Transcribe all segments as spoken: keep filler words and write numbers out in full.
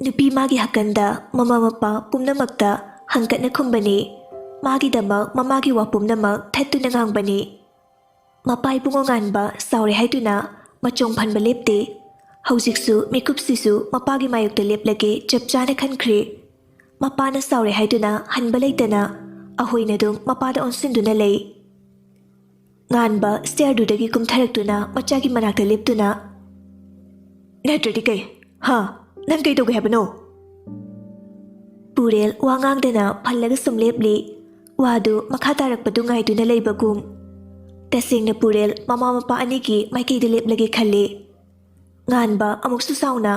ꯅꯨꯄꯤ ꯃꯥꯒꯤ ꯍꯛꯀꯟꯗ ꯃꯃꯥ ꯃꯄꯥ ꯄꯨꯝꯅꯃꯛꯇ ꯍꯪꯀꯠꯅ ꯈꯨꯝꯕꯅꯤ꯫ ꯃꯥꯒꯤꯗꯃꯛ ꯃꯃꯥꯒꯤ ꯋꯥ ꯄꯨꯝꯅꯃꯛ ꯊꯠꯇꯨꯅ ꯉꯥꯡꯕꯅꯤ꯫ ꯃꯄꯥ ꯏꯕꯨꯡꯉꯣ ꯉꯥꯟꯕ ꯁꯥꯎꯔꯦ ꯍꯥꯏꯗꯨꯅ ꯃꯆꯣꯡ ꯐꯟꯕ ꯂꯦꯞꯇꯦ꯫ ꯍꯧꯖꯤꯛꯁꯨ ꯃꯤꯀꯨꯞꯁꯤꯁꯨ ꯃꯄꯥꯒꯤ ꯃꯥꯌꯣꯛꯇ ꯂꯦꯞꯂꯒꯦ ꯆꯞ ꯆꯥꯅ ꯈꯟꯈ꯭ꯔꯦ꯫ ꯃꯄꯥꯅ ꯁꯥꯎꯔꯦ ꯍꯥꯏꯗꯨꯅ ꯍꯟꯕ ꯂꯩꯇꯅ ꯑꯍꯣꯏꯅ ꯑꯗꯨꯝ ꯃꯄꯥꯗ ꯑꯣꯟꯁꯤꯟꯗꯨꯅ ꯂꯩ꯫ ꯉꯥꯟꯕ ꯁ꯭ꯇꯦꯌꯔꯗꯨꯗꯒꯤ ꯀꯨꯝꯊꯔꯛꯇꯨꯅ ꯃꯆꯥꯒꯤ ꯃꯅꯥꯛꯇ ꯂꯦꯞꯇꯨꯅ, "ꯅꯠꯇ꯭ꯔꯗꯤ ꯀꯩ? ꯍꯥ? ꯅꯪ ꯀꯩ ꯇꯧꯒꯦ ꯍꯥꯏꯕꯅꯣ?" ꯄꯨꯔꯦꯜ ꯋꯥ ꯉꯥꯡꯗꯅ ꯐꯜꯂꯒ ꯁꯨꯝ ꯂꯦꯞꯂꯤ꯫ ꯋꯥꯗꯨ ꯃꯈꯥ ꯇꯥꯔꯛꯄꯗꯨ ꯉꯥꯏꯗꯨꯅ ꯂꯩꯕꯒꯨꯝ꯫ ꯇꯁꯦꯡꯅ ꯄꯨꯔꯦꯜ ꯃꯃꯥ ꯃꯄꯥ ꯑꯅꯤꯒꯤ ꯃꯥꯏꯀꯩꯗ ꯂꯦꯞꯂꯒꯦ ꯈꯜꯂꯤ꯫ ꯉꯥꯟꯕ ꯑꯃꯨꯛꯁꯨ ꯁꯥꯎꯅ,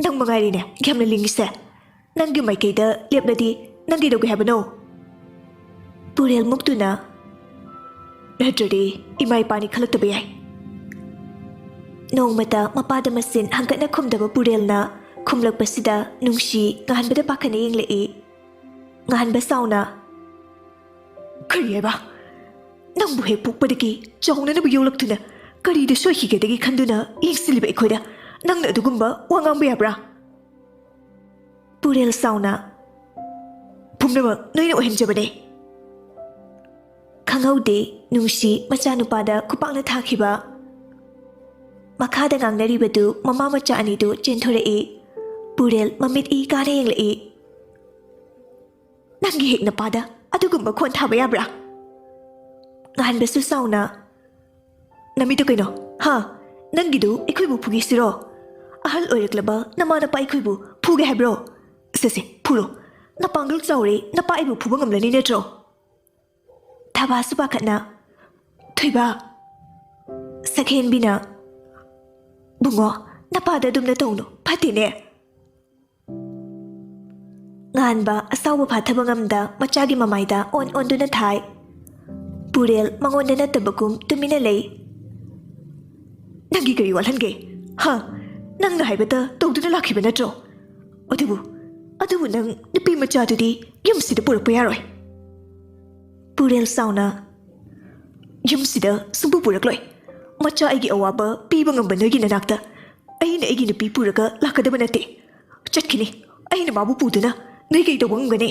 "ꯅꯪ ꯃꯉꯥꯏꯔꯦꯅꯦ ꯌꯥꯝꯅ ꯂꯤꯡꯉꯤꯁꯦ꯫ ꯅꯪꯒꯤ ꯃꯥꯏꯀꯩꯗ ꯂꯦꯞꯂꯗꯤ ꯅꯪ ꯀꯩꯗꯧꯒꯦ ꯍꯥꯏꯕꯅꯣ?" ꯄꯨꯔꯦꯜ ꯃꯨꯛꯇꯨꯅ, "ꯅꯠꯇ꯭ꯔꯗꯤ ꯏꯃꯥ ꯏꯄꯥꯅꯤ ꯈꯜꯂꯛꯇꯕ ꯌꯥꯏ꯫" ꯅꯣꯡꯃꯇ ꯃꯄꯥꯗ ꯃꯆꯤꯟ ꯍꯪꯀꯠꯅ ꯈꯨꯝꯗꯕ ꯄꯨꯔꯦꯜꯅ ꯈꯨꯝꯂꯛꯄꯁꯤꯗ ꯅꯨꯡꯁꯤ ꯉꯥꯟꯕꯗ ꯄꯥꯈꯠꯅ ꯌꯦꯡꯂꯛꯏ꯫ ꯉꯥꯟꯕ ꯁꯥꯎꯅ, "ꯀꯔꯤ ꯍꯥꯏꯕ? ꯅꯪꯕꯨ ꯍꯦꯛ ꯄꯣꯛꯄꯗꯒꯤ ꯆꯥꯎꯅꯅꯕ ꯌꯣꯛꯂꯛꯇꯨꯅ ꯀꯔꯤꯗ ꯁꯣꯏꯈꯤꯒꯗꯒꯦ ꯈꯟꯗꯨꯅ ꯌꯦꯡꯁꯤꯜꯂꯤꯕ ꯑꯩꯈꯣꯏꯗ ꯅꯪꯅ ꯑꯗꯨꯒꯨꯝꯕ ꯋꯥ ꯉꯥꯡꯕ ꯌꯥꯕ꯭ꯔꯥ?" ꯄꯨꯔꯦꯜ ꯁꯥꯎꯅ, "ꯄꯨꯝꯅꯃꯛ ꯅꯣꯏꯅ ꯑꯣꯏꯍꯟꯖꯕꯅꯦ꯫" ꯈꯪꯍꯧꯗꯦ ꯅꯨꯡꯁꯤ ꯃꯆꯥꯅꯨꯄꯥꯗ ꯈꯨꯄꯥꯛꯅ ꯊꯥꯈꯤꯕ꯫ ꯃꯈꯥꯗ ꯉꯥꯡꯅꯔꯤꯕꯗꯨ ꯃꯃꯥ ꯃꯆꯥ ꯑꯅꯤꯗꯨ ꯆꯦꯟꯊꯣꯔꯛꯏ꯫ ꯄꯨꯔꯦꯜ ꯃꯃꯤꯠ ꯏ ꯀꯥꯅ ꯌꯦꯡꯂꯛꯏ꯫ "ꯅꯪꯒꯤ ꯍꯦꯛ ꯅꯄꯥꯗ ꯑꯗꯨꯒꯨꯝꯕ ꯈꯣꯟ ꯊꯥꯕ ꯌꯥꯕ꯭ꯔꯥ?" ꯉꯥꯟꯕꯁꯨ ꯁꯥꯎꯅ, "ꯅꯃꯤꯠꯇꯨ ꯀꯩꯅꯣ? ꯍꯥ? ꯅꯪꯒꯤꯗꯨ ꯑꯩꯈꯣꯏꯕꯨ ꯐꯨꯒꯦꯁꯤꯔꯣ? ꯑꯍꯜ ꯑꯣꯏꯔꯛꯂꯕ ꯅꯃꯥ ꯅꯄꯥ ꯑꯩꯈꯣꯏꯕꯨ ꯐꯨꯒꯦ ꯍꯥꯏꯕ꯭ꯔꯣ? ꯁꯦ ꯁꯦ, ꯐꯨꯔꯣ꯫ ꯅꯄꯥꯡꯒꯜ ꯆꯥꯎꯔꯦ, ꯅꯄꯥ ꯑꯩꯕꯨ ꯐꯨꯕ ꯉꯝꯂꯅꯤ ꯅꯠꯇ꯭ꯔꯣ?" ꯊꯕꯥꯁꯨ ꯄꯥꯈꯠꯅ, "ꯊꯣꯏꯕ꯫" ꯁꯛꯍꯦꯟꯕꯤꯅ, "ꯕꯨꯡꯉꯣ, ꯅꯄꯥꯗ ꯑꯗꯨꯝꯅ ꯇꯧꯅꯨ, ꯐꯠꯇꯦꯅꯦ꯫" ꯉꯥꯟꯕ ꯑꯁꯥꯎꯕ ꯐꯥꯊꯕ ꯉꯝꯗ ꯃꯆꯥꯒꯤ ꯃꯃꯥꯏꯗ ꯑꯣꯟ ꯑꯣꯟꯗꯨꯅ ꯊꯥꯏ꯫ ꯄꯨꯔꯦꯜ ꯃꯉꯣꯟꯗ ꯅꯠꯇꯕꯒꯨꯝ ꯇꯨꯃꯤꯟꯅ ꯂꯩ꯫ "ꯅꯪꯒꯤ ꯀꯔꯤ ꯋꯥꯠꯍꯟꯒꯦ? ꯍꯥ? ꯅꯪꯅ ꯍꯥꯏꯕꯇ ꯇꯧꯗꯨꯅ ꯂꯥꯛꯈꯤꯕ ꯅꯠꯇ꯭ꯔꯣ? ꯑꯗꯨꯕꯨ, ꯑꯗꯨꯕꯨ ꯅꯪ ꯅꯨꯄꯤ ꯃꯆꯥꯗꯨꯗꯤ ꯌꯨꯝꯁꯤꯗ ꯄꯨꯔꯛꯄ ꯌꯥꯔꯣꯏ꯫" ꯄꯨꯔꯦꯜ ꯁꯥꯎꯅ, "ꯌꯨꯝꯁꯤꯗ ꯁꯨꯡꯄꯨ ꯄꯨꯔꯛꯂꯣꯏ꯫ ꯃꯆꯥ ꯑꯩꯒꯤ ꯑꯋꯥꯕ ꯄꯤꯕ ꯉꯝꯕ ꯅꯣꯏꯒꯤ ꯅꯅꯥꯛꯇ ꯑꯩꯅ ꯑꯩꯒꯤ ꯅꯨꯄꯤ ꯄꯨꯔꯒ ꯂꯥꯛꯀꯗꯕ ꯅꯠꯇꯦ꯫ ꯆꯠꯈꯤꯅꯤ꯫ ꯑꯩꯅ ꯃꯥꯕꯨ ꯄꯨꯗꯨꯅ ꯅꯣꯏ ꯀꯩ ꯇꯧꯕ ꯉꯝꯒꯅꯤ?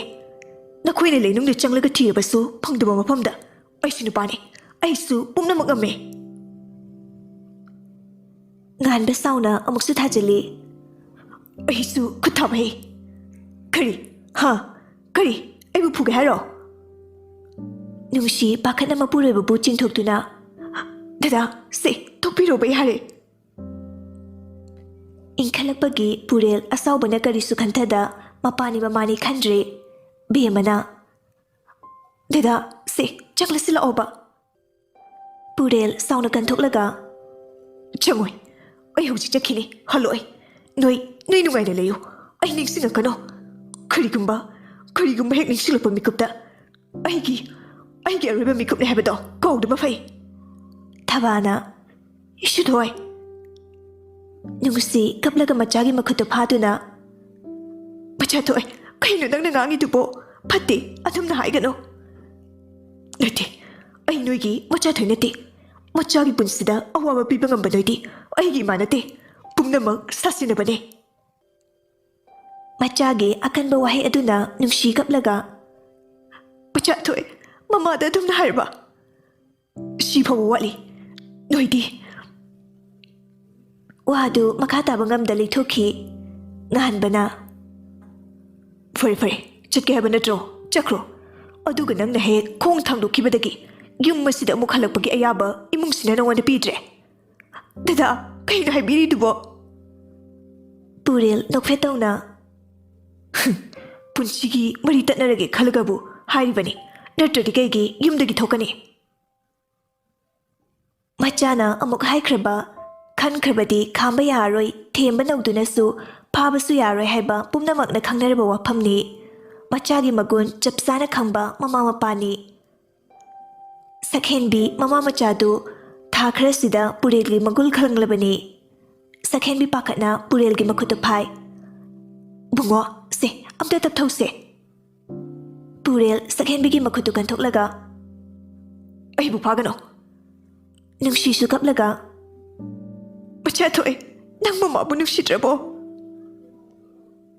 ꯅꯈꯣꯏꯅ ꯂꯩꯅꯨꯡꯗ ꯆꯪꯂꯒ ꯊꯤꯔꯕꯁꯨ ꯐꯪꯗꯕ ꯃꯐꯝꯗ꯫ ꯑꯩꯁꯨ ꯅꯨꯄꯥꯅꯤ꯫ ꯑꯩꯁꯨ ꯄꯨꯝꯅꯃꯛ ꯉꯝꯃꯦ꯫ ꯉꯥꯟꯕ ꯁꯥꯎꯅ ꯑꯃꯨꯛꯁꯨ ꯊꯥꯖꯤꯜꯂꯤ꯫ ꯑꯩꯁꯨ ꯈꯨꯠ ꯊꯥꯕ ꯍꯩ꯫ ꯀꯔꯤ? ꯍꯥ? ꯀꯔꯤ? ꯑꯩꯕꯨ ꯐꯨꯒꯦ ꯍꯥꯏꯔꯣ? ꯅꯨꯡꯁꯤ ꯄꯥꯈꯠꯅ ꯃꯄꯨꯔꯣꯏꯕꯕꯨ ꯆꯤꯡꯊꯣꯛꯇꯨꯅ, "ꯗꯗꯥ, ꯁꯦ, ꯊꯣꯛꯄꯤꯔꯣꯕ ꯌꯥꯔꯦ꯫" ꯏꯟꯈꯠꯂꯛꯄꯒꯤ ꯄꯨꯔꯦꯜ ꯑꯁꯥꯎꯕꯅ ꯀꯔꯤꯁꯨ ꯈꯟꯊꯗ ꯃꯄꯥꯅꯤ ꯃꯃꯥꯅꯤ ꯈꯟꯗ꯭ꯔꯦ꯫ ꯕꯦꯝꯃꯅ, "ꯗꯗꯥ, ꯁꯦ, ꯆꯪꯂꯁꯤ ꯂꯥꯛꯑꯣꯕ꯫" ꯄꯨꯔꯦꯜ ꯁꯥꯎꯅ ꯀꯟꯊꯣꯛꯂꯒ, "ꯆꯪꯉꯣꯏ꯫ ꯑꯩ ꯍꯧꯖꯤꯛ ꯆꯠꯈꯤꯅꯤ꯫ ꯍꯜꯂꯛꯑꯣꯏ꯫ ꯅꯣꯏ, ꯅꯣꯏ ꯅꯨꯡꯉꯥꯏꯅ ꯂꯩꯌꯨ꯫ ꯑꯩ ꯅꯤꯡꯁꯤꯡꯉꯛꯀꯅꯣ꯫ ꯀꯔꯤꯒꯨꯝꯕ, ꯀꯔꯤꯒꯨꯝꯕ ꯍꯦꯛ ꯅꯤꯡꯁꯤꯡꯂꯛꯄ ꯃꯤꯀꯨꯞꯇ ꯑꯩꯒꯤ, ꯑꯩꯒꯤ ꯑꯔꯣꯏꯕ ꯃꯤꯀꯨꯞꯅꯤ ꯍꯥꯏꯕꯗꯣ ꯀꯥꯎꯗꯕ ꯐꯩ꯫" ꯊꯕꯥꯅ, "ꯏꯁꯨꯊꯣꯏ꯫" ꯅꯨꯡꯁꯤ ꯀꯞꯂꯒ ꯃꯆꯥꯒꯤ ꯃꯈꯨꯠꯇꯨ ꯐꯥꯗꯨꯅ, "ꯃꯆꯥꯊꯣꯏ, ꯀꯩꯅꯣ ꯅꯪꯅ ꯉꯥꯡꯉꯤꯗꯨꯕꯣ? ꯐꯠꯇꯦ, ꯑꯗꯨꯝꯅ ꯍꯥꯏꯒꯅꯨ꯫" "ꯅꯠꯇꯦ, ꯑꯩ ꯅꯣꯏꯒꯤ ꯃꯆꯥꯊꯣꯏ ꯅꯠꯇꯦ꯫ ꯃꯆꯥꯒꯤ ꯄꯨꯟꯁꯤꯗ ꯑꯋꯥꯕ ꯄꯤꯕ ꯉꯝꯕ ꯅꯣꯏꯗꯤ ꯑꯩꯒꯤ ꯏꯃꯥ ꯅꯠꯇꯦ꯫ ꯄꯨꯝꯅꯃꯛ ꯁꯥꯁꯤꯟꯅꯕꯅꯦ꯫" ꯃꯆꯥꯒꯤ ꯑꯀꯟꯕ ꯋꯥꯍꯩ ꯑꯗꯨꯅ ꯅꯨꯡꯁꯤ ꯀꯞꯂꯒ, "ꯃꯆꯥꯊꯣꯏ, ꯃꯃꯥꯗ ꯑꯗꯨꯝꯅ ꯍꯥꯏꯔꯕ? ꯁꯤ ꯐꯥꯎꯕ ꯋꯥꯠꯂꯤ꯫ ꯅꯣꯏꯗꯤ꯫" ꯋꯥꯗꯨ ꯃꯈꯥ ꯇꯥꯕ ꯉꯝꯗ ꯂꯩꯊꯣꯛꯈꯤ꯫ ꯉꯥꯟꯕꯅ, "ꯐꯔꯦ, ꯐꯔꯦ, ꯆꯠꯀꯦ ꯍꯥꯏꯕ ꯅꯠꯇ꯭ꯔꯣ? ꯆꯠꯈ꯭ꯔꯣ꯫ ꯑꯗꯨꯒ ꯅꯪꯅ ꯍꯦꯛ ꯈꯣꯡ ꯊꯥꯡꯗꯣꯛꯈꯤꯕꯗꯒꯤ ꯌꯨꯝ ꯑꯁꯤꯗ ꯑꯃꯨꯛ ꯍꯜꯂꯛꯄꯒꯤ ꯑꯌꯥꯕ ꯏꯃꯨꯡꯁꯤꯅ ꯅꯉꯣꯟꯗ ꯄꯤꯗ꯭ꯔꯦ꯫" "ꯗꯗꯥ, ꯀꯩꯅꯣ ꯍꯥꯏꯕꯤꯔꯤꯗꯨꯕꯣ?" ꯄꯨꯔꯦꯜ ꯅꯣꯛꯐꯦꯠ ꯇꯧꯅ, "ꯄꯨꯟꯁꯤꯒꯤ ꯃꯔꯤ ꯇꯠꯅꯔꯒꯦ ꯈꯜꯂꯒꯕꯨ ꯍꯥꯏꯔꯤꯕꯅꯤ, ꯅꯠꯇ꯭ꯔꯗꯤ ꯀꯩꯒꯤ ꯌꯨꯝꯗꯒꯤ ꯊꯣꯛꯀꯅꯤ?" ꯃꯆꯥꯅ ꯑꯃꯨꯛ ꯍꯥꯏꯈ꯭ꯔꯕ, ꯈꯟꯈ꯭ꯔꯕꯗꯤ ꯈꯥꯝꯕ ꯌꯥꯔꯔꯣꯏ, ꯊꯦꯝꯕ ꯅꯧꯗꯨꯅꯁꯨ ꯐꯥꯕꯁꯨ ꯌꯥꯔꯣꯏ ꯍꯥꯏꯕ ꯄꯨꯝꯅꯃꯛꯅ ꯈꯪꯅꯔꯕ ꯋꯥꯐꯝꯅꯤ꯫ ꯃꯆꯥꯒꯤ ꯃꯒꯨꯟ ꯆꯞ ꯆꯥꯅ ꯈꯪꯕ ꯃꯃꯥ ꯃꯄꯥꯅꯤ꯫ ꯁꯛꯍꯦꯟꯕꯤ ꯃꯃꯥ ꯃꯆꯥꯗꯨ ꯊꯥ ꯈꯔꯁꯤꯗ ꯄꯨꯔꯦꯜꯒꯤ ꯃꯒꯨꯜ ꯈꯪꯂꯕꯅꯤ꯫ ꯁꯛꯍꯦꯟꯕꯤ ꯄꯥꯈꯠꯅ ꯄꯨꯔꯦꯜꯒꯤ ꯃꯈꯨꯠꯇꯨ ꯐꯥꯏ꯫ "ꯕꯨꯡꯉꯣ, ꯁꯦ, ꯑꯝꯇ ꯇꯞꯊꯧꯁꯦ꯫" ꯄꯨꯔꯦꯜ ꯁꯛꯍꯦꯟꯕꯤꯒꯤ ꯃꯈꯨꯠꯇꯨ ꯀꯟꯊꯣꯛꯂꯒ, "ꯑꯩꯕꯨ ꯐꯥꯒꯅꯨ꯫" ꯅꯨꯡꯁꯤꯁꯨ ꯀꯞꯂꯒ, "ꯃꯆꯥꯊꯣꯏ, ꯅꯪ ꯃꯃꯥꯕꯨ ꯅꯨꯡꯁꯤꯗ꯭ꯔꯕꯣ?"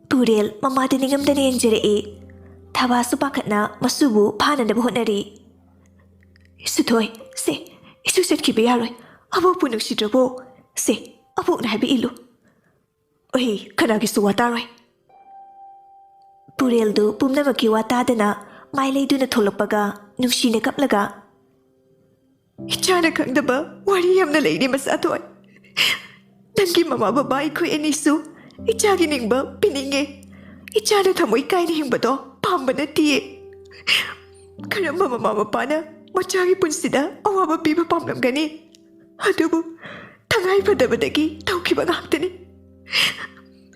ꯄꯨꯔꯦꯜ ꯃꯃꯥꯗ ꯅꯤꯡꯉꯝꯗꯅ ꯌꯦꯡꯖꯔꯛꯏ꯫ ꯊꯕꯥꯁꯨ ꯄꯥꯈꯠꯅ ꯃꯁꯨꯕꯨ ꯐꯥꯅꯅꯕ ꯍꯣꯠꯅꯔꯤ꯫ "ꯁꯨꯊꯣꯏ, ꯁꯦ, ꯏꯁꯨ ꯆꯠꯈꯤꯕ ꯌꯥꯔꯣꯏ꯫ ꯑꯕꯣꯛꯄꯨ ꯅꯨꯡꯁꯤꯗ꯭ꯔꯕꯣ? ꯁꯦ, ꯑꯕꯣꯛꯅ ꯍꯥꯏꯕ ꯏꯜꯂꯨ꯫ ꯑꯩ ꯀꯅꯥꯒꯤꯁꯨ ꯋꯥ ꯇꯥꯔꯣꯏ꯫" ꯄꯨꯔꯦꯜꯗꯨ ꯄꯨꯝꯅꯃꯛꯀꯤ ꯋꯥ ꯇꯥꯗꯅ ꯃꯥꯏ ꯂꯩꯗꯨꯅ ꯊꯣꯛꯂꯛꯄꯒ ꯅꯨꯡꯁꯤꯅ ꯀꯞꯂꯒ, "ꯏꯆꯥꯅ ꯈꯪꯗꯕ ꯋꯥꯔꯤ ꯌꯥꯝꯅ ꯂꯩꯔꯤ, ꯃꯆꯥꯊꯣꯏ꯫ ꯅꯪꯒꯤ ꯃꯃꯥ ꯕꯕꯥ ꯑꯩꯈꯣꯏ ꯑꯅꯤꯁꯨ ꯏꯆꯥꯒꯤ ꯅꯤꯡꯕ ꯄꯤꯅꯤꯡꯉꯦ꯫ ꯏꯆꯥꯅ ꯊꯃꯣꯏ ꯀꯥꯏꯅ ꯍꯤꯡꯕꯗꯣ ꯄꯥꯝꯕ ꯅꯠꯇꯤꯌꯦ꯫ ꯀꯔꯝꯕ ꯃꯃꯥ ꯃꯄꯥꯅ ꯃꯆꯥꯒꯤ ꯄꯨꯟꯁꯤꯗ ꯑꯋꯥꯕ ꯄꯤꯕ ꯄꯥꯝꯂꯝꯒꯅꯤ? ꯑꯗꯨꯕꯨ ꯇꯉꯥꯏ ꯐꯗꯕꯗꯒꯤ ꯇꯧꯈꯤꯕ ꯉꯥꯛꯇꯅꯤ꯫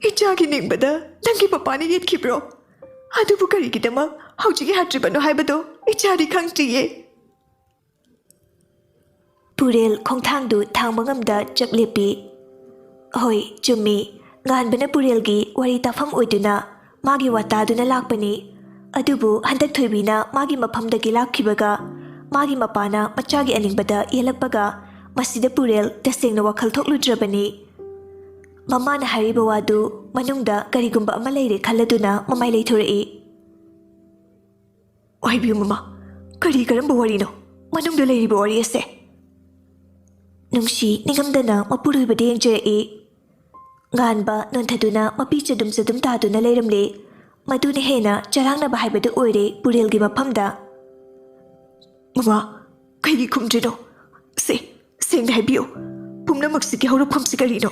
ꯏꯆꯥꯒꯤ ꯅꯤꯡꯕꯗ ꯅꯪꯒꯤ ꯃꯄꯥꯅ ꯌꯦꯠꯈꯤꯕ꯭ꯔꯣ? ꯑꯗꯨꯕꯨ ꯀꯔꯤꯒꯤꯗꯃꯛ ꯍꯧꯖꯤꯛ ꯌꯥꯗ꯭ꯔꯤꯕꯅꯣ ꯍꯥꯏꯕꯗꯣ ꯏꯆꯥꯗꯤ ꯈꯪꯗ꯭ꯔꯤꯌꯦ꯫" ꯄꯨꯔꯦꯜ ꯈꯣꯡꯊꯥꯡꯗꯨ ꯊꯥꯡꯕ ꯉꯝꯗ ꯆꯞ ꯂꯦꯞꯄꯤ꯫ ꯍꯣꯏ, ꯆꯨꯝꯃꯤ꯫ ꯉꯥꯟꯕꯅ ꯄꯨꯔꯦꯜꯒꯤ ꯋꯥꯔꯤ ꯇꯥꯐꯝ ꯑꯣꯏꯗꯨꯅ ꯃꯥꯒꯤ ꯋꯥ ꯇꯥꯗꯨꯅ ꯂꯥꯛꯄꯅꯤ꯫ ꯑꯗꯨꯕꯨ ꯍꯟꯗꯛ ꯊꯣꯏꯕꯤꯅ ꯃꯥꯒꯤ ꯃꯐꯝꯗꯒꯤ ꯂꯥꯛꯈꯤꯕꯒ ꯃꯥꯒꯤ ꯃꯄꯥꯅ ꯃꯆꯥꯒꯤ ꯑꯅꯤꯡꯕꯗ ꯌꯦꯜꯂꯛꯄꯒ ꯃꯁꯤꯗ ꯄꯨꯔꯦꯜ ꯇꯁꯦꯡꯅ ꯋꯥꯈꯜ ꯊꯣꯛꯂꯨꯗ꯭ꯔꯕꯅꯤ꯫ ꯃꯃꯥꯅ ꯍꯥꯏꯔꯤꯕ ꯋꯥꯗꯨ ꯃꯅꯨꯡꯗ ꯀꯔꯤꯒꯨꯝꯕ ꯑꯃ ꯂꯩꯔꯦ ꯈꯜꯂꯗꯨꯅ ꯃꯃꯥꯏ ꯂꯩꯊꯣꯔꯛꯏ꯫ "ꯍꯥꯏꯕꯤꯌꯨ ꯃꯃꯥ, ꯀꯔꯤ ꯀꯔꯝꯕ ꯋꯥꯔꯤꯅꯣ ꯃꯅꯨꯡꯗ ꯂꯩꯔꯤꯕ ꯋꯥꯔꯤ ꯑꯁꯦ?" ꯅꯨꯡꯁꯤ ꯅꯤꯡꯉꯝꯗꯅ ꯃꯄꯨꯔꯣꯏꯕꯗ ꯌꯦꯡꯖꯔꯛꯏ꯫ ꯉꯥꯟꯕ ꯅꯣꯟꯊꯗꯨꯅ ꯃꯄꯤ ꯆꯗꯨꯝ ꯆꯗꯨꯝ ꯇꯥꯗꯨꯅ ꯂꯩꯔꯝꯂꯦ꯫ ꯃꯗꯨꯅ ꯍꯦꯟꯅ ꯆꯔꯥꯡꯅꯕ ꯍꯥꯏꯕꯗꯨ ꯑꯣꯏꯔꯦ ꯄꯨꯔꯦꯜꯒꯤ ꯃꯐꯝꯗ꯫ "ꯃꯃꯥ, ꯀꯩꯒꯤ ꯈꯨꯝꯗ꯭ꯔꯤꯅꯣ? ꯁꯦ, ꯁꯦꯡꯅ ꯍꯥꯏꯕꯤꯌꯨ, ꯄꯨꯝꯅꯃꯛꯁꯤꯒꯤ ꯍꯧꯔꯛꯐꯝꯁꯤ ꯀꯔꯤꯅꯣ?"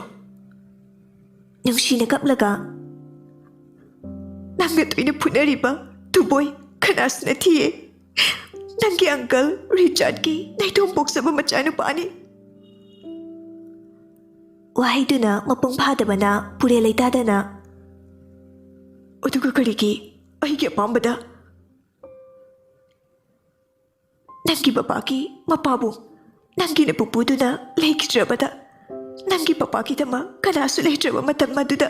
ꯅꯨꯡꯁꯤꯅ ꯀꯞꯂꯒ, "ꯅꯪꯅ ꯇꯣꯏꯅ ꯐꯨꯅꯔꯤꯕ ꯇꯨꯕꯣꯏ ꯀꯅꯥꯁꯨ ꯅꯠꯇꯤꯌꯦ꯫ ꯅꯪꯒꯤ ꯑꯪꯀꯜ ꯔꯤꯆꯥꯔꯗꯀꯤ ꯅꯥꯏꯇꯣꯝ ꯄꯣꯛꯆꯕ ꯃꯆꯥꯅꯨꯄꯥꯅꯤ꯫" ꯋꯥꯍꯩꯗꯨꯅ ꯃꯄꯨꯡ ꯐꯥꯗꯕꯅ ꯄꯨꯔꯦꯜ ꯂꯩꯇꯥꯗꯅ, "ꯑꯗꯨꯒ ꯀꯔꯤꯒꯤ ꯑꯩꯒꯤ ꯑꯄꯥꯝꯕꯗ ꯅꯪꯒꯤ ꯕꯕꯥꯒꯤ ꯃꯄꯥꯕꯨꯡ, ꯅꯪꯒꯤ ꯅꯄꯨꯄꯨꯗꯨꯅ ꯂꯩꯈꯤꯗ꯭ꯔꯕꯗ, ꯅꯪꯒꯤ ꯄꯄꯥꯒꯤꯗꯃꯛ ꯀꯅꯥꯁꯨ ꯂꯩꯇ꯭ꯔꯕ ꯃꯇꯝ ꯑꯗꯨꯗ,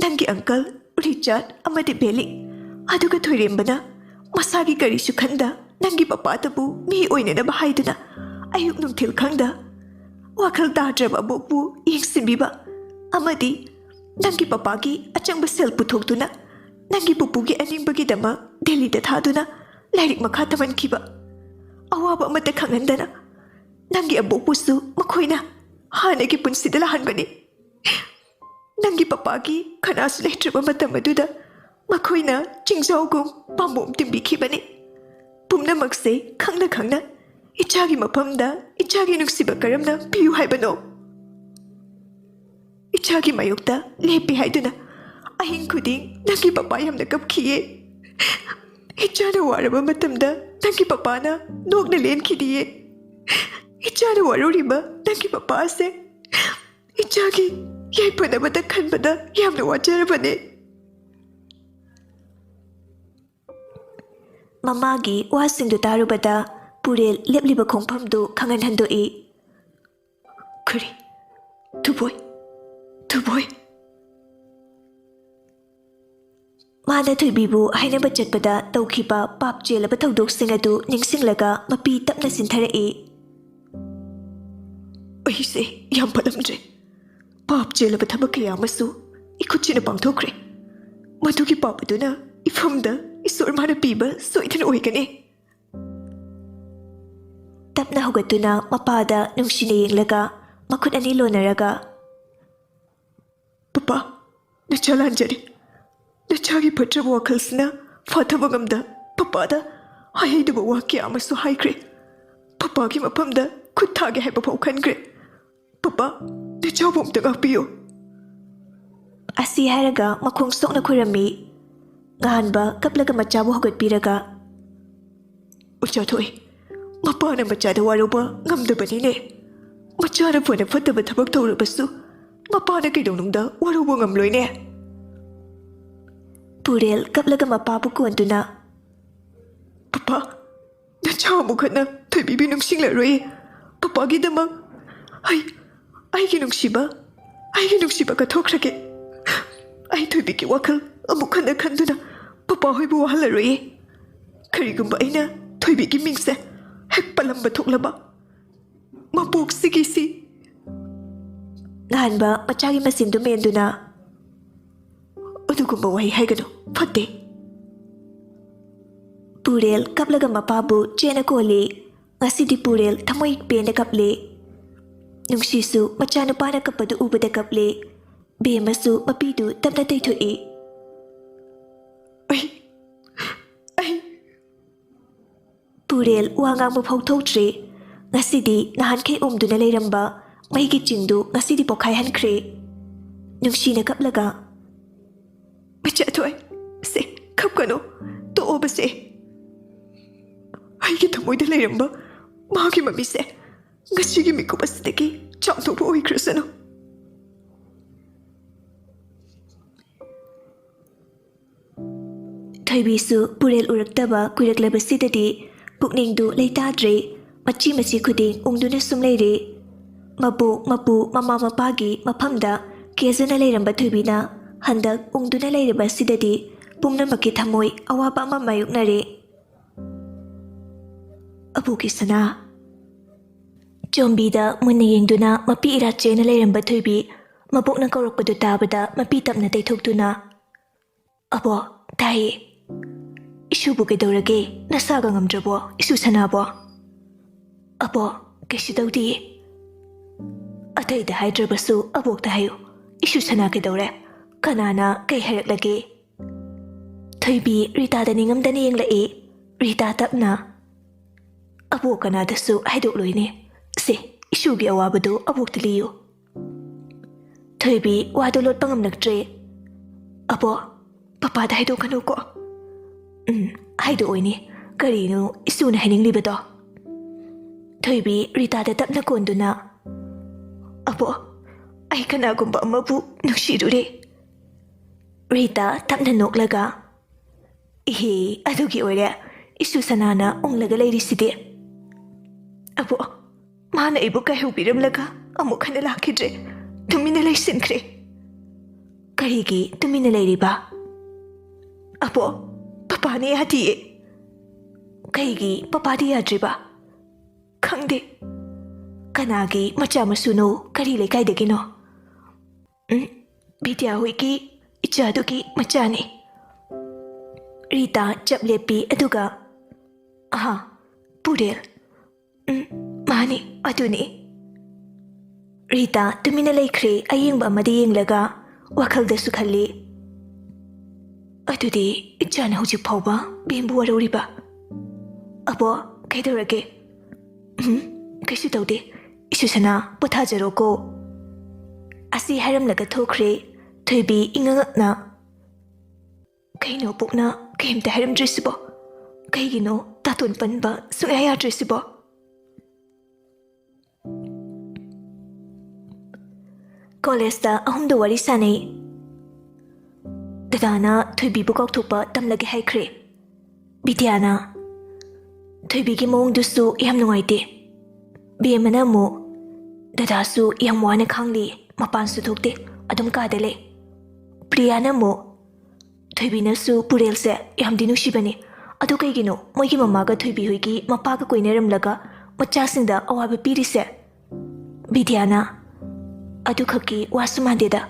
ꯅꯪꯒꯤ ꯑꯪꯀꯜ ꯔꯤꯆꯥꯔꯗ ꯑꯃꯗꯤ ꯕꯦꯂꯤ, ꯑꯗꯨꯒ ꯊꯣꯏꯔꯦꯝꯕꯅ ꯃꯁꯥꯒꯤ ꯀꯔꯤꯁꯨ ꯈꯟꯗ ꯅꯪꯒꯤ ꯄꯄꯥꯗꯕꯨ ꯃꯤ ꯑꯣꯏꯅꯅꯕ ꯍꯥꯏꯗꯨꯅ ꯑꯌꯨꯛ ꯅꯨꯡꯊꯤꯜ ꯈꯪꯗ ꯋꯥꯈꯜ ꯇꯥꯗ꯭ꯔꯕ ꯑꯕꯣꯛꯄꯨ ꯌꯦꯡꯁꯤꯟꯕꯤꯕ ꯑꯃꯗꯤ ꯅꯪꯒꯤ ꯄꯄꯥꯒꯤ ꯑꯆꯪꯕ ꯁꯦꯜ ꯄꯨꯊꯣꯛꯇꯨꯅ ꯅꯪꯒꯤ ꯄꯨꯄꯨꯒꯤ ꯑꯅꯤꯡꯕꯒꯤꯗꯃꯛ ꯗꯦꯜꯂꯤꯗ ꯊꯥꯗꯨꯅ ꯂꯥꯏꯔꯤꯛ ꯃꯈꯥ ꯇꯝꯍꯟꯈꯤꯕ꯫ ꯑꯋꯥꯕ ꯑꯃꯠꯇ ꯈꯪꯍꯟꯗꯅ ꯅꯪꯒꯤ ꯑꯕꯣꯛꯄꯨꯁꯨ ꯃꯈꯣꯏꯅ ꯍꯥꯟꯅꯒꯤ ꯄꯨꯟꯁꯤꯗ ꯂꯥꯛꯍꯟꯕꯅꯤ꯫ ꯅꯪꯒꯤ ꯄꯄꯥꯒꯤ ꯀꯅꯥꯁꯨ ꯂꯩꯇ꯭ꯔꯕ ꯃꯇꯝ ꯑꯗꯨꯗ ꯃꯈꯣꯏꯅ ꯆꯤꯡꯖꯥꯎꯒꯨꯝ ꯄꯥꯝꯕꯣꯝ ꯇꯤꯡꯕꯤꯈꯤꯕꯅꯤ꯫ ꯄꯨꯝꯅꯃꯛꯁꯦ ꯈꯪꯅ ꯈꯪꯅ ꯏꯆꯥꯒꯤ ꯃꯐꯝꯗ ꯏꯆꯥꯒꯤ ꯅꯨꯡꯁꯤꯕ ꯀꯔꯝꯅ ꯄꯤꯌꯨ ꯍꯥꯏꯕꯅꯣ? ꯏꯆꯥꯒꯤ ꯃꯥꯌꯣꯛꯇ ꯂꯦꯞꯄꯤ ꯍꯥꯏꯗꯨꯅ ꯑꯍꯤꯡ ꯈꯨꯗꯤꯡ ꯅꯪꯒꯤ ꯄꯄꯥ ꯌꯥꯝꯅ ꯀꯞꯈꯤꯌꯦ꯫ ꯏꯆꯥꯅ ꯋꯥꯔꯕ ꯃꯇꯝꯗ ꯅꯪꯒꯤ ꯄꯄꯥꯅ ꯅꯣꯛꯅ ꯂꯦꯟꯈꯤꯗꯤꯌꯦ꯫ ꯏꯆꯥꯅ ꯋꯥꯔꯧꯔꯤꯕ ꯅꯪꯒꯤ ꯄꯄꯥꯁꯦ ꯏꯆꯥꯒꯤ ꯌꯥꯏꯐꯅꯕꯗ ꯈꯟꯕꯗ ꯌꯥꯝꯅ ꯋꯥꯖꯔꯕꯅꯦ꯫ ꯃꯃꯥꯒꯤ ꯋꯥꯁꯤꯡꯗꯨ ꯇꯥꯔꯨꯕꯗ ꯄꯨꯔꯦꯜ ꯂꯦꯞꯂꯤꯕ ꯈꯣꯡꯐꯝꯗꯨ ꯈꯪꯍꯟ ꯍꯟꯗꯣꯛꯏ꯫ ꯈꯨꯔꯤ, ꯊꯨꯕꯣꯏ, ꯊꯨꯕꯣꯏ꯫ ꯃꯥꯅ ꯊꯣꯏꯕꯤꯕꯨ ꯍꯥꯏꯅꯕ ꯆꯠꯄꯗ ꯇꯧꯈꯤꯕ ꯄꯥꯞ ꯆꯦꯜꯂꯕ ꯊꯧꯗꯣꯛꯁꯤꯡ ꯑꯗꯨ ꯅꯤꯡꯁꯤꯡꯂꯒ ꯃꯄꯤ ꯇꯞꯅ ꯆꯤꯟꯊꯔꯛꯏ꯫ ꯑꯩꯁꯦ ꯌꯥꯝ ꯐꯠꯂꯝꯗ꯭ꯔꯦ꯫ ꯄꯥꯞ ꯆꯦꯜꯂꯕ ꯊꯕꯛ ꯀꯌꯥ ꯑꯃꯁꯨ ꯏꯈꯨꯠꯁꯤꯅ ꯄꯥꯡꯊꯣꯛꯈ꯭ꯔꯦ꯫ ꯃꯗꯨꯒꯤ ꯄꯥꯞ ꯑꯗꯨꯅ ꯏꯐꯝꯗ ꯏꯁꯣꯔ ꯃꯥꯅ ꯄꯤꯕ ꯁꯣꯏꯗꯅ ꯑꯣꯏꯒꯅꯤ꯫ ꯇꯞꯅ ꯍꯧꯒꯠꯇꯨꯅ ꯃꯄꯥꯗ ꯅꯨꯡꯁꯤꯅ ꯌꯦꯡꯂꯒ ꯃꯈꯨꯠ ꯑꯅꯤ ꯂꯣꯟꯅꯔꯒ, "ꯄꯄꯥ, ꯅꯆꯥ ꯂꯥꯟꯖꯔꯦ꯫ ꯅꯆꯥꯒꯤ ꯐꯠꯇ꯭ꯔꯕ ꯋꯥꯈꯜꯁꯤꯅ ꯐꯥꯊꯕ ꯉꯝꯗ ꯄꯄꯥꯗ ꯍꯥꯏꯍꯩꯗꯕ ꯋꯥ ꯀꯌꯥ ꯑꯃꯁꯨ ꯍꯥꯏꯈ꯭ꯔꯦ꯫ ꯄꯄꯥꯒꯤ ꯃꯐꯝꯗ ꯈꯨꯠ ꯊꯥꯒꯦ ꯍꯥꯏꯕ ꯐꯥꯎ ꯈꯟꯈ꯭ꯔꯦ꯫ ꯄꯄꯥ, ꯅꯆꯥꯕꯨ ꯑꯝꯇ ꯉꯥꯛꯄꯤꯌꯨ꯫" ꯑꯁꯤ ꯍꯥꯏꯔꯒ ꯃꯈꯣꯡ ꯁꯣꯛꯅ ꯈꯨꯔꯝꯃꯤ꯫ ꯉꯍꯥꯟꯕ ꯀꯞꯂꯒ ꯃꯆꯥꯕꯨ ꯍꯧꯒꯠꯄꯤꯔꯒ, "ꯑꯣꯖꯥ ꯊꯣꯛꯏ, ꯃꯄꯥꯅ ꯃꯆꯥꯗ ꯋꯥꯔꯧꯕ ꯉꯝꯗꯕꯅꯤꯅꯦ꯫ ꯃꯆꯥꯅ ꯐꯅ ꯐꯠꯇꯕ ꯊꯕꯛ ꯇꯧꯔꯕꯁꯨ ꯃꯄꯥꯅ ꯀꯩꯗꯧꯅꯨꯡꯗ ꯋꯥꯔꯧꯕ ꯉꯝꯂꯣꯏꯅꯦ꯫" ꯄꯨꯔꯦꯜ ꯀꯞꯂꯒ ꯃꯄꯥꯕꯨ ꯀꯣꯟꯗꯨꯅ, "ꯄꯄꯥ, ꯅꯆꯥ ꯑꯃꯨꯛ ꯍꯟꯅ ꯊꯣꯏꯕꯤꯕꯤ ꯅꯤꯡꯁꯤꯡꯂꯔꯣꯏ꯫ ꯄꯄꯥꯒꯤꯗꯃꯛ ꯑꯩ, ꯑꯩꯒꯤ ꯅꯨꯡꯁꯤꯕ, ꯑꯩꯒꯤ ꯅꯨꯡꯁꯤꯕ ꯀꯠꯊꯣꯛꯈ꯭ꯔꯒꯦ꯫ ꯑꯩ ꯊꯣꯏꯕꯤꯒꯤ ꯋꯥꯈꯜ ꯑꯃꯨꯛ ꯍꯟꯅ ꯈꯟꯗꯨꯅ ꯄꯄꯥ ꯍꯣꯏꯕꯨ ꯋꯥꯍꯜꯂꯔꯣꯏꯌꯦ꯫ ꯀꯔꯤꯒꯨꯝꯕ ꯑꯩꯅ ꯊꯣꯏꯕꯤꯒꯤ ꯃꯤꯡꯁꯦ ꯍꯦꯛ ꯄꯜꯂꯝꯕ ꯊꯣꯛꯂꯕ, ꯃꯄꯣꯛꯁꯤꯒꯤꯁꯤ ꯉꯍꯥꯟꯕ ꯃꯆꯥꯒꯤ ꯃꯆꯤꯟꯗꯨ ꯃꯦꯟꯗꯨꯅ, "ꯑꯗꯨꯒꯨꯝꯕ ꯋꯥꯍꯩ ꯍꯥꯏꯒꯅꯨ, ꯐꯠꯇꯦ꯫" ꯄꯨꯔꯦꯜ ꯀꯞꯂꯒ ꯃꯄꯥꯕꯨ ꯆꯦꯠꯅ ꯀꯣꯜꯂꯤ꯫ ꯉꯁꯤꯗꯤ ꯄꯨꯔꯦꯜ ꯊꯃꯣꯏ ꯄꯦꯟꯅ ꯀꯞꯂꯦ꯫ ꯅꯨꯡꯁꯤꯁꯨ ꯃꯆꯥꯅꯨꯄꯥꯅ ꯀꯞꯄꯗꯨ ꯎꯕꯗ ꯀꯞꯂꯦ꯫ ꯕꯦꯝꯃꯁꯨ ꯃꯄꯤꯗꯨ ꯇꯞꯅ ꯇꯩꯊꯣꯛꯏ꯫ "ꯑꯩ, ꯑꯩ..." ꯄꯨꯔꯦꯜ ꯋꯥ ꯉꯥꯡꯕ ꯐꯥꯎ ꯊꯣꯛꯇ꯭ꯔꯦ꯫ ꯉꯁꯤꯗꯤ ꯅꯍꯥꯟꯈꯩ ꯎꯝꯗꯨꯅ ꯂꯩꯔꯝꯕ ꯃꯩꯒꯤ ꯆꯤꯡꯗꯨ ꯉꯁꯤꯗꯤ ꯄꯣꯈꯥꯏꯍꯟꯈ꯭ꯔꯦ꯫ ꯅꯨꯡꯁꯤꯅ ꯀꯞꯂꯒ, "ꯃꯆꯥꯊꯣꯏ, ꯁꯦ, ꯀꯞꯀꯅꯨ, ꯇꯣꯛꯑꯣꯕꯁꯦ꯫ ꯑꯩꯒꯤ ꯊꯃꯣꯏꯗ ꯂꯩꯔꯝꯕ ꯃꯥꯒꯤ ꯃꯃꯤꯁꯦ ꯉꯁꯤꯒꯤ ꯃꯤꯀꯨꯞ ꯑꯁꯤꯗꯒꯤ ꯆꯥꯝꯊꯣꯛꯄ ꯑꯣꯏꯈ꯭ꯔꯁꯅꯨ꯫" ꯊꯣꯏꯕꯤꯁꯨ ꯄꯨꯔꯦꯜ ꯎꯔꯛꯇꯕ ꯀꯨꯏꯔꯛꯂꯕꯁꯤꯗꯗꯤ ꯄꯨꯛꯅꯤꯡꯗꯨ ꯂꯩꯇꯥꯗ꯭ꯔꯦ꯫ ꯃꯆꯤ ꯃꯆꯤ ꯈꯨꯗꯤꯡ ꯎꯪꯗꯨꯅ ꯁꯨꯝ ꯂꯩꯔꯦ꯫ ꯃꯕꯣꯛ, ꯃꯄꯨ, ꯃꯃꯥ ꯃꯄꯥꯒꯤ ꯃꯐꯝꯗ ꯀꯦꯖꯅ ꯂꯩꯔꯝꯕ ꯊꯣꯏꯕꯤꯅ ꯍꯟꯗꯛ ꯎꯪꯗꯨꯅ ꯂꯩꯔꯕ ꯑꯁꯤꯗꯗꯤ ꯄꯨꯝꯅꯃꯛꯀꯤ ꯊꯃꯣꯏ ꯑꯋꯥꯕ ꯑꯃ ꯃꯥꯌꯣꯛꯅꯔꯦ꯫ "ꯑꯕꯣꯛꯀꯤ ꯁꯅꯥ꯫" ꯆꯣꯝꯕꯤꯗ ꯃꯨꯟꯅ ꯌꯦꯡꯗꯨꯅ ꯃꯄꯤ ꯏꯔꯥꯠ ꯆꯦꯅ ꯂꯩꯔꯝꯕ ꯊꯣꯏꯕꯤ ꯃꯕꯣꯛꯅ ꯀꯧꯔꯛꯄꯗꯨ ꯇꯥꯕꯗ ꯃꯄꯤ ꯇꯞꯅ ꯇꯩꯊꯣꯛꯇꯨꯅ, "ꯑꯕꯣ, ꯇꯥꯏꯌꯦ꯫ ꯏꯁꯨꯕꯨ ꯀꯩꯗꯧꯔꯒꯦ? ꯅꯁꯥꯒ ꯉꯝꯗ꯭ꯔꯕꯣ, ꯏꯁꯨ ꯁꯅꯥꯕꯣ?" "ꯑꯕꯣ, ꯀꯩꯁꯨ ꯇꯧꯗꯤꯌꯦ꯫ ꯑꯇꯩꯗ ꯍꯥꯏꯗ꯭ꯔꯕꯁꯨ ꯑꯕꯣꯛꯇ ꯍꯥꯏꯌꯨ꯫ ꯏꯁꯨ ꯁꯅꯥ ꯀꯩꯗꯧꯔꯦ? ꯀꯅꯥꯅ ꯀꯩ ꯍꯥꯏꯔꯛꯂꯒꯦ?" ꯊꯣꯏꯕꯤ ꯔꯤꯇꯥꯗ ꯅꯤꯡꯉꯝꯗꯅ ꯌꯦꯡꯂꯛꯏ꯫ ꯔꯤꯇꯥ ꯇꯞꯅ, "ꯑꯕꯣꯛ ꯀꯅꯥꯗꯁꯨ ꯍꯥꯏꯗꯣꯛꯂꯣꯏꯅꯦ꯫ ꯁꯦ, ꯏꯁꯨꯒꯤ ꯑꯋꯥꯕꯗꯨ ꯑꯕꯣꯛꯇ ꯂꯤꯌꯨ꯫" ꯊꯣꯏꯕꯤ ꯋꯥꯗꯨ ꯂꯣꯠꯄ ꯉꯝꯂꯛꯇ꯭ꯔꯦ꯫ "ꯑꯕꯣ, ꯄꯄꯥꯗ ꯍꯥꯏꯗꯣꯛꯀꯅꯨꯀꯣ꯫" "ꯎꯝ, ꯍꯥꯏꯗꯣꯛꯑꯣꯏꯅꯦ꯫ ꯀꯔꯤꯅꯣ ꯏꯁꯨꯅ ꯍꯥꯏꯅꯤꯡꯂꯤꯕꯗꯣ?" ꯊꯣꯏꯕꯤ ꯔꯤꯇꯥꯗ ꯇꯞꯅ ꯀꯣꯟꯗꯨꯅ, "ꯑꯕꯣ, ꯑꯩ ꯀꯅꯥꯒꯨꯝꯕ ꯑꯃꯕꯨ ꯅꯨꯡꯁꯤꯔꯨꯔꯦ꯫" ꯔꯤꯇꯥ ꯇꯞꯅ ꯅꯣꯛꯂꯒ, "ꯏꯍꯦ, ꯑꯗꯨꯒꯤ ꯑꯣꯏꯔꯦ ꯏꯁꯨ ꯁꯅꯥꯅ ꯎꯪꯂꯒ ꯂꯩꯔꯤꯁꯤꯗꯤ꯫ ꯑꯕꯣ, ꯃꯥꯅ ꯑꯩꯕꯨ ꯀꯥꯏꯍꯧꯕꯤꯔꯝꯂꯒ ꯑꯃꯨꯛ ꯍꯟꯅ ꯂꯥꯛꯈꯤꯗ꯭ꯔꯦ꯫ ꯇꯨꯃꯤꯟꯅ ꯂꯩꯁꯤꯟꯈ꯭ꯔꯦ꯫" "ꯀꯔꯤꯒꯤ ꯇꯨꯃꯤꯟꯅ ꯂꯩꯔꯤꯕ?" "ꯑꯕꯣ, ꯄꯄꯥꯅ ꯌꯥꯗꯤꯌꯦ꯫" "ꯀꯩꯒꯤ ꯄꯄꯥꯗꯤ ꯌꯥꯗ꯭ꯔꯤꯕ?" "ꯈꯪꯗꯦ꯫ ꯀꯅꯥꯒꯤ ꯃꯆꯥ ꯃꯁꯨꯅꯣ, ꯀꯔꯤ ꯂꯩꯀꯥꯏꯗꯒꯤꯅꯣ? "ꯎꯝ, ꯕꯤꯗ꯭ꯌꯥ ꯍꯣꯏꯒꯤ ꯏꯆꯥꯗꯨꯒꯤ ꯃꯆꯥꯅꯤ꯫" ꯔꯤꯇꯥ ꯆꯞ ꯂꯦꯞꯄꯤ, ꯑꯗꯨꯒ, "ꯑꯍꯥ, ꯄꯨꯔꯦꯜ꯫ ꯎꯝ, ꯃꯥꯅꯤ, ꯑꯗꯨꯅꯤ꯫" ꯔꯤꯇꯥ ꯇꯨꯃꯤꯟꯅ ꯂꯩꯈ꯭ꯔꯦ, ꯑꯌꯦꯡꯕ ꯑꯃꯗ ꯌꯦꯡꯂꯒ ꯋꯥꯈꯜꯗꯁꯨ ꯈꯜꯂꯤ, "ꯑꯗꯨꯗꯤ ꯏꯆꯥꯅ ꯍꯧꯖꯤꯛ ꯐꯥꯎꯕ ꯕꯦꯝꯕꯨ ꯋꯥꯔꯧꯔꯤꯕ? ꯑꯕꯣ, ꯀꯩꯗꯧꯔꯒꯦ?" "ꯎꯝ, ꯀꯩꯁꯨ ꯇꯧꯗꯦ꯫ ꯏꯁꯨꯁꯅꯥ, ꯄꯣꯊꯥꯖꯔꯣꯀꯣ꯫" ꯑꯁꯤ ꯍꯥꯏꯔꯝꯂꯒ ꯊꯣꯛꯈ꯭ꯔꯦ꯫ ꯊꯣꯏꯕꯤ ꯏꯉꯛꯅ, "ꯀꯩꯅꯣ ꯄꯨꯛꯅ ꯀꯩꯝꯇ ꯍꯥꯏꯔꯝꯗ꯭ꯔꯤꯁꯤꯕꯣ? ꯀꯩꯒꯤꯅꯣ ꯇꯥꯇꯣꯟ ꯄꯟꯕ ꯁꯨꯡꯌꯥ ꯌꯥꯗ꯭ꯔꯤꯁꯤꯕꯣ?" ꯀꯣꯂꯦꯖꯇ ꯑꯍꯨꯝꯗꯨ ꯋꯥꯔꯤ ꯁꯥꯟꯅꯩ꯫ ꯗꯗꯥꯅ ꯊꯣꯏꯕꯤꯕꯨ ꯀꯥꯎꯊꯣꯛꯄ ꯇꯝꯂꯒꯦ ꯍꯥꯏꯈ꯭ꯔꯦ꯫ ꯕꯤꯗ꯭ꯌꯥꯅ, "ꯊꯣꯏꯕꯤꯒꯤ ꯃꯑꯣꯡꯗꯨꯁꯨ ꯌꯥꯝ ꯅꯨꯡꯉꯥꯏꯇꯦ꯫" ꯕꯦꯝꯃꯅ ꯑꯃꯨꯛ, "ꯗꯗꯥꯁꯨ ꯌꯥꯝ ꯋꯥꯅ ꯈꯥꯡꯂꯤ, ꯃꯄꯥꯟꯁꯨ ꯊꯣꯛꯇꯦ, ꯑꯗꯨꯝ ꯀꯥꯗ ꯂꯩ꯫" ꯄ꯭ꯔꯤꯌꯥꯅ ꯑꯃꯨꯛ, "ꯊꯣꯏꯕꯤꯅꯁꯨ ꯄꯨꯔꯦꯜꯁꯦ ꯌꯥꯝꯗꯤ ꯅꯨꯡꯁꯤꯕꯅꯤ꯫ ꯑꯗꯨ ꯀꯩꯒꯤꯅꯣ ꯃꯣꯏꯒꯤ ꯃꯃꯥꯒ ꯊꯣꯏꯕꯤ ꯍꯣꯏꯒꯤ ꯃꯄꯥꯒ ꯀꯣꯏꯅꯔꯝꯂꯒ ꯃꯆꯥꯁꯤꯡꯗ ꯑꯋꯥꯕ ꯄꯤꯔꯤꯁꯦ?" ꯕꯤꯗ꯭ꯌꯥꯅ, "ꯑꯗꯨꯈꯛꯀꯤ ꯋꯥꯁꯨ ꯃꯥꯟꯗꯦꯗ꯫"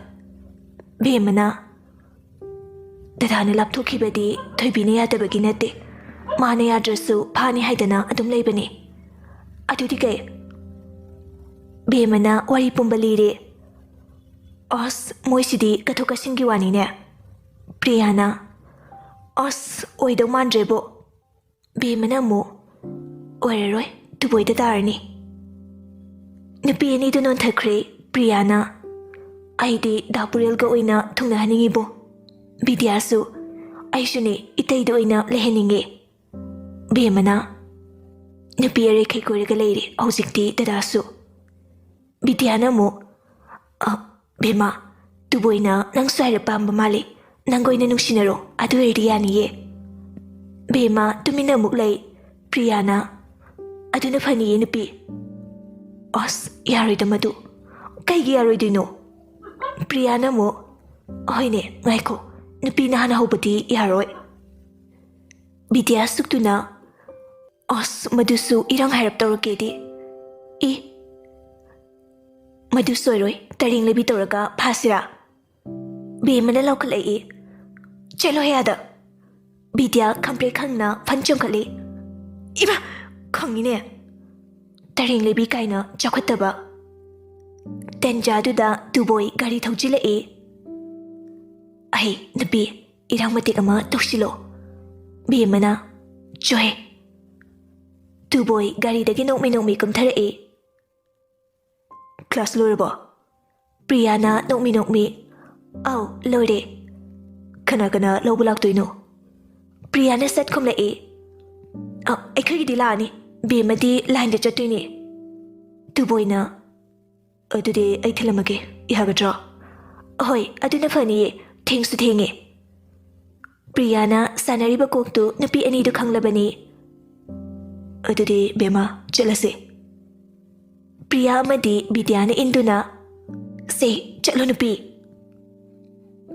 ꯕꯦꯝꯃꯅ, "ꯗꯗꯥꯅ ꯂꯥꯞꯊꯣꯛꯈꯤꯕꯗꯤ ꯊꯣꯏꯕꯤꯅ ꯌꯥꯗꯕꯒꯤ ꯅꯠꯇꯦ꯫ ꯃꯥꯅ ꯌꯥꯗ꯭ꯔꯁꯨ ꯐꯥꯅꯤ ꯍꯥꯏꯗꯅ ꯑꯗꯨꯝ ꯂꯩꯕꯅꯤ꯫" "ꯑꯗꯨꯗꯤ ꯀꯩ?" ꯕꯦꯝꯃꯅ ꯋꯥꯔꯤ ꯄꯨꯝꯕ ꯂꯤꯔꯦ꯫ "ꯑꯁ, ꯃꯣꯏꯁꯤꯗꯤ ꯀꯠꯊꯣꯛ ꯀꯠꯁꯤꯟꯒꯤ ꯋꯥꯅꯤꯅꯦ꯫" ꯄ꯭ꯔꯤꯌꯥꯅ, "ꯑꯁ, ꯑꯣꯏꯗꯧ ꯃꯥꯟꯗ꯭ꯔꯦꯕꯣ꯫" ꯕꯦꯝꯃꯅ ꯑꯃꯨꯛ, "ꯑꯣꯏꯔꯔꯣꯏ, ꯇꯨꯕꯣꯏꯗ ꯇꯥꯔꯅꯤ꯫" ꯅꯨꯄꯤ ꯑꯅꯤꯗꯨ ꯅꯣꯟꯊꯈ꯭ꯔꯦ꯫ ꯄ꯭ꯔꯤꯌꯥꯅ, "ꯑꯩꯗꯤ ꯗꯥ ꯄꯨꯔꯦꯜꯒ ꯑꯣꯏꯅ ꯊꯨꯡꯅꯍꯟꯅꯤꯡꯉꯤꯕꯣ꯫" ꯕꯤꯗ꯭ꯌꯥꯁꯨ, "ꯑꯩꯁꯨꯅꯦ, ꯏꯇꯩꯗ ꯑꯣꯏꯅ ꯂꯩꯍꯟꯅꯤꯡꯉꯦ꯫" ꯕꯦꯝꯃꯅ, "ꯅꯨꯄꯤ ꯑꯔꯩꯈꯩ ꯀꯣꯏꯔꯒ ꯂꯩꯔꯦ ꯍꯧꯖꯤꯛꯇꯤ ꯗꯗꯥꯁꯨ꯫" ꯕꯤꯗ꯭ꯌꯥꯅ ꯑꯃꯨꯛ, "ꯑ, ꯕꯦꯝꯃ, ꯇꯨꯕꯣꯏꯅ ꯅꯪꯁꯨ ꯍꯥꯏꯔꯞ ꯄꯥꯝꯕ ꯃꯥꯜꯂꯤ꯫ ꯅꯪꯒ ꯑꯣꯏꯅ ꯅꯨꯡꯁꯤꯅꯔꯣ, ꯑꯗꯨ ꯑꯣꯏꯔꯗꯤ ꯌꯥꯅꯤꯌꯦ꯫" ꯕꯦꯝꯃ ꯇꯨꯃꯤꯟꯅ ꯑꯃꯨꯛ ꯂꯩ꯫ ꯄ꯭ꯔꯤꯌꯥꯅ, "ꯑꯗꯨꯅ ꯐꯅꯤꯌꯦ ꯅꯨꯄꯤ꯫" "ꯑꯁ, ꯌꯥꯔꯣꯏꯗ ꯃꯗꯨ꯫" "ꯀꯩꯒꯤ ꯌꯥꯔꯣꯏꯗꯣꯏꯅꯣ?" ꯄ꯭ꯔꯤꯌꯥꯅ ꯑꯃꯨꯛ, "ꯍꯣꯏꯅꯦ, ꯉꯥꯏꯈꯣ, ꯅꯨꯄꯤꯅ ꯍꯥꯟꯅ ꯍꯧꯕꯗꯤ ꯌꯥꯔꯣꯏ꯫" ꯕꯤꯗ꯭ꯌꯥ ꯁꯨꯛꯇꯨꯅ, "ꯑꯁ, ꯃꯗꯨꯁꯨ ꯏꯔꯥꯡ ꯍꯥꯏꯔꯞ ꯇꯧꯔꯛꯀꯦꯗꯤ꯫ ꯏ, "ꯃꯗꯨ ꯁꯣꯏꯔꯣꯏ, ꯇꯔꯦꯡ ꯂꯩꯕꯤ ꯇꯧꯔꯒ ꯐꯥꯁꯤꯔꯥ?" ꯕꯦꯝꯃꯅ ꯂꯥꯎꯈꯠꯂꯛꯏ꯫ "ꯆꯠꯂꯣꯍꯦ ꯑꯥꯗ!" ꯕꯤꯗ꯭ꯌꯥ ꯈꯪꯄ꯭ꯔꯦꯛ ꯈꯪꯅ ꯐꯟ ꯆꯣꯡꯈꯠꯂꯤ꯫ "ꯏꯃꯥ! ꯈꯪꯉꯤꯅꯦ꯫ ꯇꯔꯦꯡ ꯂꯩꯕꯤ ꯀꯥꯏꯅ ꯆꯥꯎꯈꯠꯇꯕ!" ꯇꯟꯖꯥꯗꯨꯗ ꯇꯨꯕꯣꯏ ꯒꯥꯔꯤ ꯊꯧꯖꯤꯜꯂꯛꯏ꯫ "ꯑꯍꯩ, ꯅꯨꯄꯤ, ꯏꯔꯥꯡ ꯃꯇꯦꯛ ꯑꯃ ꯇꯧꯁꯤꯜꯂꯣ꯫" ꯕꯦꯝꯃꯅ, "ꯆꯣꯍꯦ!" ꯇꯨꯕꯣꯏ ꯒꯥꯔꯤꯗꯒꯤ ꯅꯣꯛꯃꯤ ꯅꯣꯛꯃꯤ ꯀꯨꯝꯊꯔꯛꯏ꯫ "ꯀ꯭ꯂꯥꯁ ꯂꯣꯏꯔꯕꯣ?" ꯄ꯭ꯔꯤꯌꯥꯅ ꯅꯣꯛꯃꯤ ꯅꯣꯛꯃꯤ, "ꯑꯧ, ꯂꯣꯏꯔꯦ꯫" "ꯀꯅꯥ ꯀꯅꯥ ꯂꯧꯕ ꯂꯥꯛꯇꯣꯏꯅꯣ?" ꯄ꯭ꯔꯤꯌꯥꯅ ꯁꯠ ꯈꯨꯝꯂꯛꯏ꯫ "ꯑ, ꯑꯩꯈꯣꯏꯒꯤꯗꯤ ꯂꯥꯛꯑꯅꯤ꯫ ꯕꯦꯝꯃꯗꯤ ꯂꯥꯏꯟꯗ ꯆꯠꯇꯣꯏꯅꯦ꯫" ꯇꯨꯕꯣꯏꯅ, "ꯑꯗꯨꯗꯤ ꯑꯩ ꯊꯤꯜꯂꯝꯃꯒꯦ, ꯌꯥꯒꯗ꯭ꯔꯣ?" "ꯍꯣꯏ, ꯑꯗꯨꯅ ꯐꯅꯤꯌꯦ, ꯊꯦꯡꯁꯨ ꯊꯦꯡꯉꯦ꯫" ꯄ꯭ꯔꯤꯌꯥꯅ ꯁꯥꯟꯅꯔꯤꯕ ꯀꯣꯛꯇꯨ ꯅꯨꯄꯤ ꯑꯅꯤꯗꯨ ꯈꯪꯂꯕꯅꯤ꯫ "ꯑꯗꯨꯗꯤ ꯕꯦꯝꯃ, ꯆꯠꯂꯁꯤ꯫" ꯄ꯭ꯔꯤꯌꯥ ꯑꯃꯗꯤ ꯕꯤꯗ꯭ꯌꯥꯅ ꯏꯟꯗꯨꯅ, "ꯁꯦ, ꯆꯠꯂꯣ ꯅꯨꯄꯤ꯫"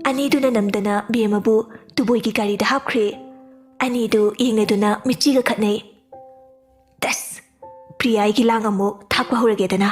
ꯑꯅꯤꯗꯨꯅ ꯅꯝꯗꯅ ꯕꯦꯝꯃꯕꯨ ꯇꯨꯕꯣꯏꯒꯤ ꯒꯥꯔꯤꯗ ꯍꯥꯞꯈ꯭ꯔꯦ꯫ ꯑꯅꯤꯗꯨ ꯌꯦꯡꯅꯗꯨꯅ ꯃꯤꯠꯆꯤꯒ ꯈꯠꯅꯩ꯫ "ꯇꯁ! ꯄ꯭ꯔꯤꯌꯥꯒꯤ ꯂꯥꯡ ꯑꯃꯨꯛ ꯊꯥꯛꯄ ꯍꯧꯔꯒꯦꯗꯅ꯫"